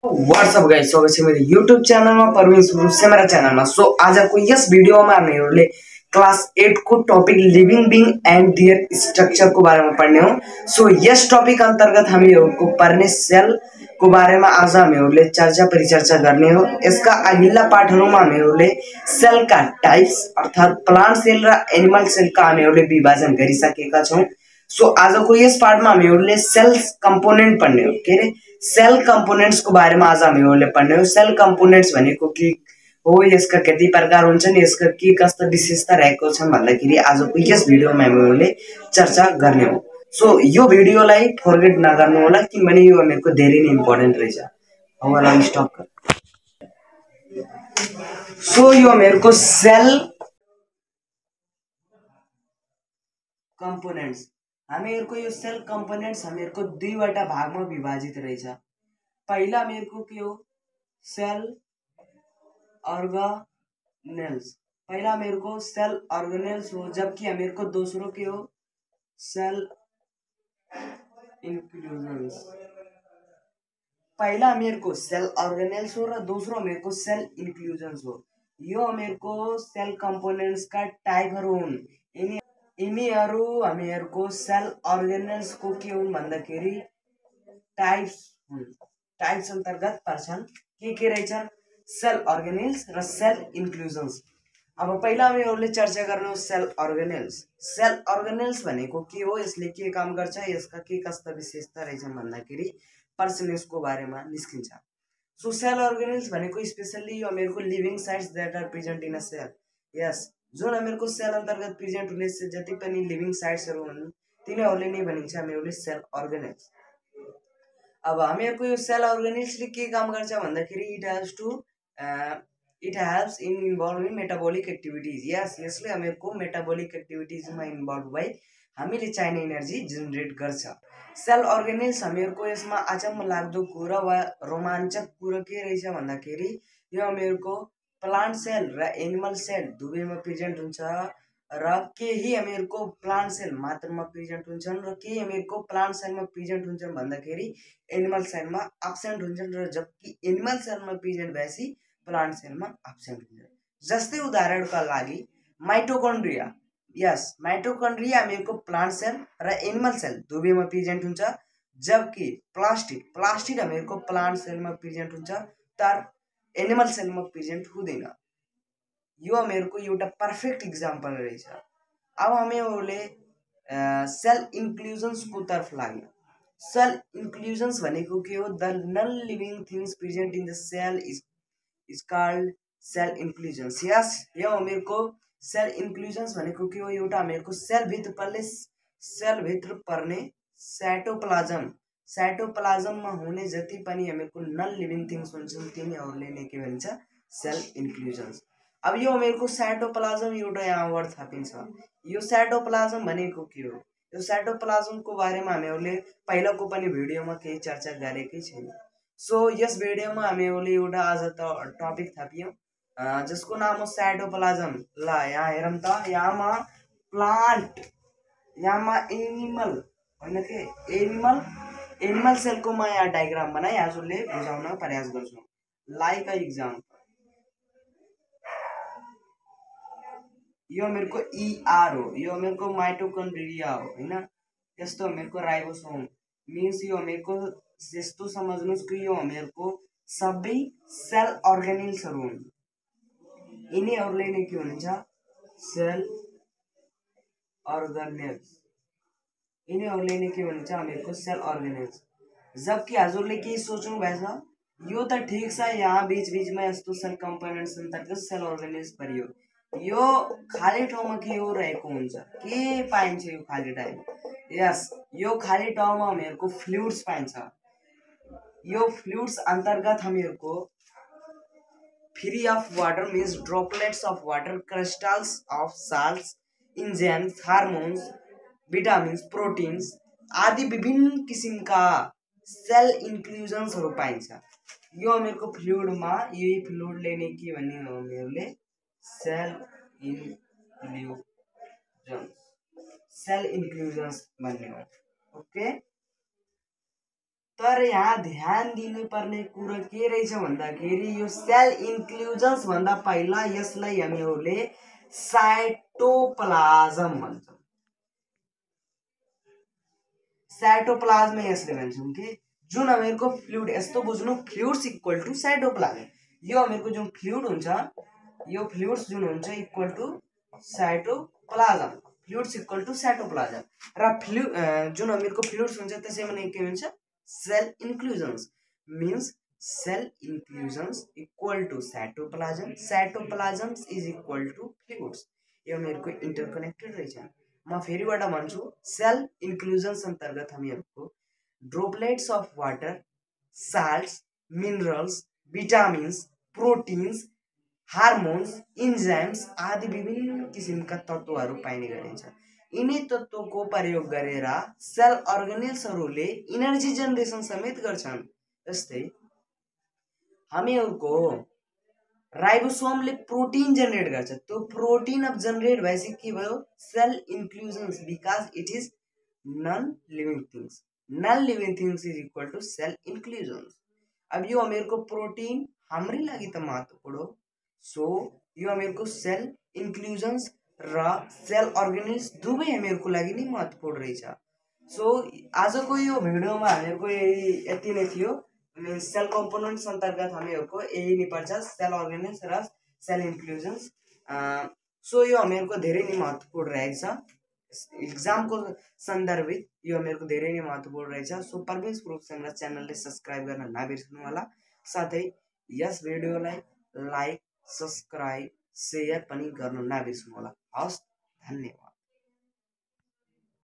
WhatsApp guys, स्वागत छ मेरो YouTube च्यानलमा परमेश गुरु से मेरा च्यानलमा। सो आजको यस भिडियोमा हामीहरुले क्लास 8 को topic living being and there structure को बारेमा पढ्ने हो। सो यस टपिक अन्तर्गत हामीहरुको पर्ने सेल को बारेमा आज हामीहरुले चर्चा परिचर्चा गर्ने हो। यसका अघिल्ला पाठहरुमा हामीहरुले सेलका टाइप्स अर्थात प्लान्ट सेल र एनिमल सेल का हामीहरुले विभाजन गरिसकेका छौं। सो आजको यस पाठमा हामीहरुले सेल्स कम्पोनेन्ट पढ्ने हो। के रे सेल कम्पोनेन्ट्स को बारेमा आज हामीहरुले पढ्ने हो। सेल कम्पोनेन्ट्स भनेको के हो, यसका कति प्रकार हुन्छन्, यसका के कस्ता विशेषता रहेको छन् भन्दाखेरि आजको यस भिडियोमा हामीहरुले चर्चा गर्ने हो। सो यो भिडियोलाई फरगेट नगर्नु होला किनभने यो हामीहरुको धेरै नै इम्पोर्टेन्ट रहेछ। अब ल स्टप कर। सो यो हामीहरुको सेल कम्पोनेन्ट्स, हामीहरुको यो सेल कम्पोनेन्ट्स हामीहरुको दुईवटा भागमा विभाजित रहेछ। पहिला हामीहरुको के हो, सेल अर्गानेल्स। पहिला हामीहरुको सेल अर्गानेल्स हो, जबकि हामीहरुको दोस्रो के हो, सेल इन्क्लुजन्स। पहिला हामीहरुको सेल अर्गानेल्स हो र दोस्रो हामीहरुको सेल इन्क्लुजन्स हो। यो हामीहरुको सेल कम्पोनेन्ट्स का टाइपहरु हुन्। यिनीहरु हामीहरुको सेल अर्गानेल्स को के हुन् भन्दाखेरि टाइप्स हुन्। टाइप्स अन्तर्गत पर्छन्। के रहेछन्, सेल अर्गानेल्स र सेल इन्क्लुजन्स। अब पहिला हामीहरुले चर्चा गर्ने हो सेल अर्गानेल्स। सेल अर्गानेल्स भनेको के हो, यसले के काम गर्छ, यसका के कस्ता विशेषता रहेछन् भन्दाखेरि पर्छन्, यसको बारेमा निस्किन्छ। सो सेल अर्गानेल्स भनेको स्पेशली यो हामीहरुको living sites that are present in a cell. Yes, जुन हामीहरुको सेल अन्तर्गत प्रेजेन्ट हुने जति पनि लिभिङ साइट्सहरु हुन् तिनीहरुले नै भनिन्छ हामीहरुले सेल अर्गानेल्स। अब हामीहरुको यो सेल अर्गानेल्सले के काम गर्छ भन्दाखेरि it helps in involve in metabolic activities. Yes, यसले हामीहरुको मेटाबोलिक एक्टिभिटीजमा इन्भल्भ भई हामीले चाहिने एनर्जी जेनेरेट गर्छ। सेल अर्गानेल्स हामीहरुको यसमा अचम्म लाग्दो कुरा वा रोमाञ्चक कुरा के रहेछ भन्दाखेरि यो हामीहरुको प्लान्ट सेल र एनिमल सेल दुवैमा प्रेजेन्ट हुन्छ र केही हामीहरुको प्लान्ट सेल मात्रामा प्रेजेन्ट हुन्छन् र केही हामीहरुको प्लान्ट सेलमा प्रेजेन्ट हुन्छन् भन्दाखेरि एनिमल सेलमा एब्सेन्ट हुन्छन् र जबकि एनिमल सेलमा प्रेजेन्ट भएपछि प्लान्ट सेलमा एब्सेन्ट हुन्छन्। जस्तै उदाहरणका लागि माइटोकन्ड्रिया। यस, माइटोकन्ड्रिया हामीहरुको प्लान्ट सेल र एनिमल सेल दुवैमा प्रेजेन्ट हुन्छ, जबकि प्लास्टिड हामीहरुको प्लान्ट सेलमा प्रेजेन्ट हुन्छ तर एनिमल सेलमा प्रेजेन्ट हुँदैन। यो हामीहरुको एउटा पर्फेक्ट इक्जाम्पल रहेछ। अब हामीहरुले सेल इन्क्लुजन्स को तर्फ लाग्यौं। सेल इन्क्लुजन्स भनेको के हो, the non living things present in the cell is called cell inclusions. Yes, यो हामीहरुको सेल इन्क्लुजन्स भनेको के हो, एउटा हामीहरुको सेल भित्र पर्ने साइटोप्लाज्ममा हुने जति पनि हामीहरुको नन लिभिङ थिंग्स हुन्छन् तिनीहरुले नै के भनिन्छ, सेल इन्क्लुजन्स। अब यो हामीहरुको साइटोप्लाज्म एउटा यहाँ वर्ड थपिन्छ। यो साइटोप्लाज्म भनेको के हो, यो साइटोप्लाज्म को बारेमा हामीहरुले पहिलाको पनि भिडियोमा केही चर्चा गरेकै छैन। सो यस भिडियोमा हामीहरुले एउटा आज त टपिक थपियौं जसको नाम हो साइटोप्लाज्म। ल यहाँ हेरौं त, यहाँमा प्लान्ट, यहाँमा एनिमल हैन के एनिमल सेल को म यहाँ डायग्राम बनाई हजुरले बुझाउन प्रयास गर्छु। लाइक अ एग्जाम्पल, यो हामीहरुको ER हो, यो हामीहरुको माइटोकन्ड्रिया हो हैन। यस्तो हामीहरुको राइबोसोम मीन्स यो हामीहरुको यस्तो समझ्नुस् कि यो हामीहरुको सबै सेल अर्गानेल्सहरु हुन्। यिनीहरुले नै के भनिन्छ, सेल अर्गानेल्स। यिनीहरुले नै के भनिन्छ हामीहरुको सेल अर्गानेल्स। जबकि हजुरले के सोच्नु भएछ, यो त ठीक छ, यहाँ बीच बीचमा यस्तो सेल कम्पोनेन्ट्स अन्तर्गत सेल अर्गानेल्स परियो, यो खाली ठाउँमा के हो रहेको हुन्छ, के पाइन्छ यो खाली ठाउँमा। यस, यो खाली ठाउँमा हामीहरुको फ्लुइड्स पाइन्छ। यो फ्लुइड्स अन्तर्गत हामीहरुको free of water means droplets of water, crystals of salts, enzymes, hormones, vitamins, proteins आदि विभिन्न किसिमका सेल इन्क्लुजन्सहरु पाइन्छ। यो हामीहरुको फ्लुइडमा यही फ्लुइडले नै के भन्ने हो हामीहरुले सेल इन्क्लुजन्स, सेल इन्क्लुजन्स भन्ने हो। ओके, तर यहाँ ध्यान दिनुपर्ने कुरा के रहेछ भन्दाखेरि यो सेल इन्क्लुजन्स भन्दा पहिला यसलाई हामीहरूले साइटोप्लाज्म भन्छौँ। साइटोप्लाज्म यसले भन्छौँ कि जुन हामीहरूको फ्लुइड, यस्तो बुझ्नु, फ्लुइड्स इक्वल टु साइटोप्लाज्म। यो हामीहरूको जुन फ्लुइड हुन्छ, यो फ्लुइड्स जुन हुन्छ equal to cytoplasm. Fluids equal to cytoplasm र जुन हामीहरूको फ्लुइड्स हुन्छ त्यसैमा नै के हुन्छ, cell inclusions means cell inclusions equal to cytoplasm, cytoplasm is equal to fluids. यो हामीहरूको इन्टरकनेक्टेड रहेछ। म फेरिबाट भन्छु, सेल इन्क्लुजन्स अन्तर्गत हामीहरूको droplets of water, salts, minerals, vitamins, proteins, hormones, enzymes आदि विभिन्न किसिमका तत्त्वहरू पाइने गरिन्छ। यिनी तत्त्वको प्रयोग गरेर सेल अर्गेनेल्सहरूले इनर्जी जेनेरेसन समेत गर्छन्। जस्तै हामीहरूको राइबोसोमले प्रोटिन जेनेरेट गर्छ। त्यो प्रोटिन अब जेनेरेट भएपछि के भयो, cell inclusions, because it is non living things. Non living things is equal to cell inclusions. अब यो हामीहरूको प्रोटिन हाम्रै लागि त महत्त्वपूर्ण हो। सो यो हामीहरूको सेल इन्क्लुजन्स र सेल अर्गेनिल्स दुवै हामीहरूको लागि नै महत्त्वपूर्ण रहेछ। सो आजको यो भिडियोमा हामीहरूको यति नै थियो। मीन्स सेल कम्पोनेन्ट्स अन्तर्गत हामीहरूको यही नै पर्छ, सेल अर्गेनिल्स र सेल इन्क्लुजन्स। सो यो हामीहरूको धेरै नै महत्त्वपूर्ण रहेछ। इक्जामको सन्दर्भित यो हामीहरूको धेरै नै महत्त्वपूर्ण रहेछ। सो परवेश प्रुफ च्यानलले सब्सक्राइब गर्न नबिर्सनु होला। साथै यस भिडियोलाई लाइक, सब्सक्राइब, सेयर पनि गर्न नबिर्सनु होला। हस्, धन्यवाद।